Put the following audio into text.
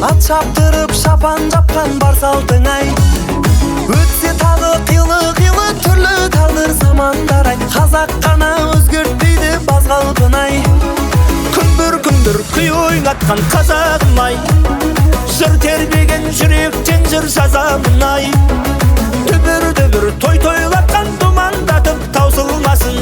Ат шаптырып шапан жапқан бар салтың ай. Өтсе тағы қилы-қилы түрлі тағдыр замандар ай. Қазақ қана өзгертпейді баз қалпын ай. Күмбір күмбір күй ойнатқан қазағым ай, жыр тербеген жүректен жыр жазамын ай. Дүбір дүбір той тойлатқан, думандатып таусылмасын.